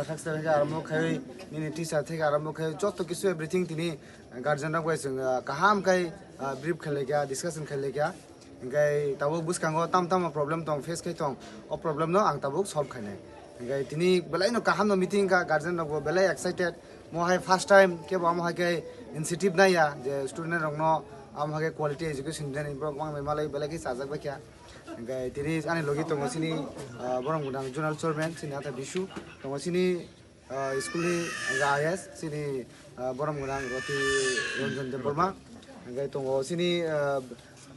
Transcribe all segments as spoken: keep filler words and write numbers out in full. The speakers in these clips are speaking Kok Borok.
Saksa theke arombo khai, nini teacher theke arombo khai, joto kisu everything tini guardian rok bai chwng, ah, kaham khai, ah, brief khai laikha, discussion khai laikha. Hingkai tabuk bwskango tam tamo problem tong, face khai tong, o problem no ang tabuk solve khainai. Hingkai tini belai no kaham no meeting ka, guardian rok bo belai excited. Mo hai first time kebo amo hai khe initiative nai ya je student rok no amo hai khe quality education deni borok mang bai malai belai khe chajak bai kha. Hingkai tini ani logi tongo sini, ah, borok gwnang zonal chairman sini Atha Bisu, tongo sini, ah, school ni I A S sini, ah, borok gwnang Roti Ranjan Debbarma, hingkai tongo sini, ah,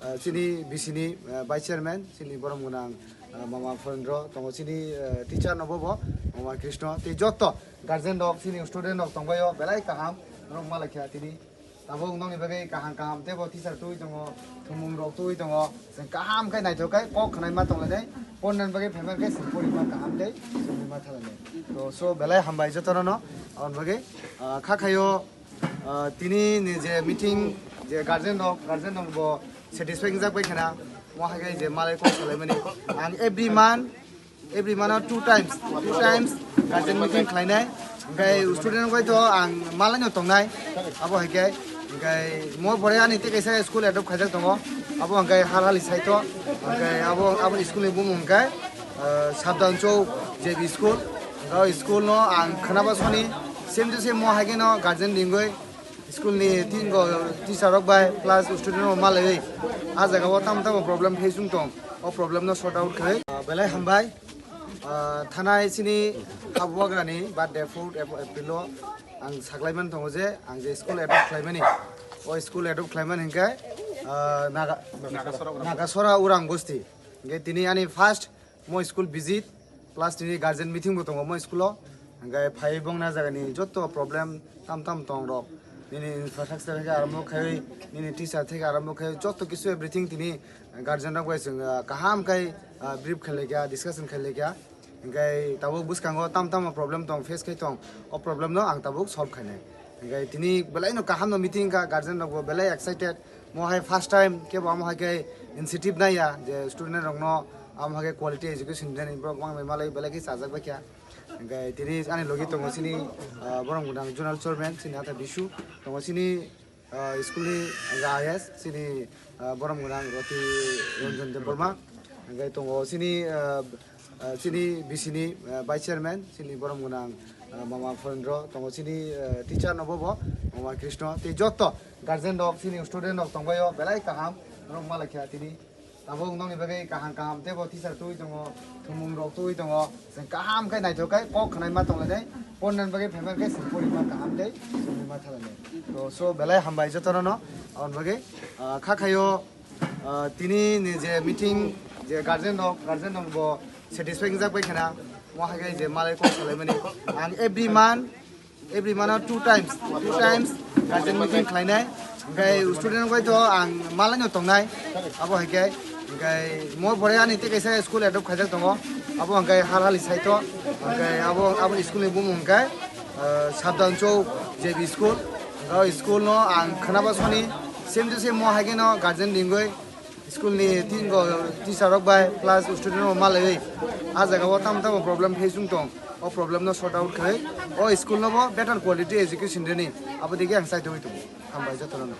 ah, sini B C ni, ah, vice chairman sini borok gwnang, ah, Mama Pharendra, tongo sini, ah, teacher no bobo Mama Krishna, tei joto guardian rok sini student rok tongbaio belai kaham rok malai kha tini. Tabuk nokni bagwi kaham kaham tei bo teacher twi tongo, thumung rok twi tongo. Chwng kaham khe naithok khe kok khnaima tonglainai. Pornani bagwi phaima khe chwng porima kaham tei chwngma thalainai. To so belai hambai jotono no. Aboni bagwi, ah, kha khaio, ah, tini ni je meeting je guardian rok, guardian rok bo satisfy wngjak bai khana. Mo hai khe je malai kok salaimani. Ang every month Every month two times, two times guardian meeting khlainai. Hingkai student bai to ang malai no tongnai. Abo hai khe, hingkai mo bore ani tei kaisa school adopt khaijak tongo. Abo hingkai hal hali sai to. Hingkai abo, abo school ni bumung hingkai, ah, Sabdan Chowk J B school. Hingkai school no ang khwnaba soni same to same mo hai khe no guardian ringoi. School ni tingo teacher rok bai plus student rok malaiwi ah jaga o tamo tamo problem face wng tong, o problem no sort out khai. Ah, belai hambai. Ah, thanai sini habuagra ni birthday fourth Ap-, April o ang saklai man tongo je ang je school adopt khlai mani, o school adopt khlai mani hingke, ah, Naga-, Nagasora Urang Bosti. Hingke tini ani first mo school visit plus tini guardian meeting bo tongo mo school o. Hingke phai bongna jaga ni joto problem tam tam tong rok nini infrastructure theke arombo khai nini teacher theke arombo khai joto kisu everything tini guardian rok bai chwng, ah, kaham khai, ah, brief khai laikha, discussion khai laikha. Hingke tabuk bwskango tam tamo problem tong face khai tong, o problem no ang tabuk solve khainai. Hingke tini belai no kaham no meeting ka, guardian rok bo belai excited. Mo hai first time kebo amo hai khe initiative nai ya je student rok no amo hai khe quality education deni borok mang bai malai belai khe chajak bai kha. Hingke tini ani logi tongo sini, ah, borok gwnang zonal chairman sini Atha Bisu, tongo sini, ah, school ni I A S sini, ah, borok gwnang Roti Ranjan Debbarma, hingke tongo sini, ah, ah, sini B C ni, ah, vice chairman sini borok gwnang, ah, Mama Pharendra, tongo sini, ah, teacher no bobo Mama Krishna, tei joto guardian rok sini student rok tongbaio belai kaham rok malai kha tini. Tabuk nokni bagwi kaham kaham tei bo teacher twi tongo, thumung rok twi tongo. Chwng kaham khe naithok khe kok khnai ma tonglainai. Pornani bagwi phaima khe chwng porima kaham tei chwngma thalainai. To so belai hambai jotono no. Aboni bagwi, ah, kha khaio, ah, tini ni je meeting je guardian rok, guardian rok bo satisfy wngjak bai khana. Mo hai khe je malai kok salaimani. Ang every month Every month two times, two times guardian meeting khlainai. Hingkai student bai to ang malai no tongnai. Abo hai khe, hingkai mo bore ani tei kaisa school adopt khaijak tongo. Abo hingkai hal hali sai to. Hingkai abo, abo school ni bumung hingkai, ah, Sabdan Chowk J B school. Hingkai school no ang khwnaba soni same to same mo hai khe no guardian ringoi. School ni tingo teacher rok bai plus student rok malaiwi ah jaga o tamo tamo problem face wng tong, o problem no sort out khai o school no bo better quality education rwni abo digi ang chai tongwi tongo. Hambai jotono no.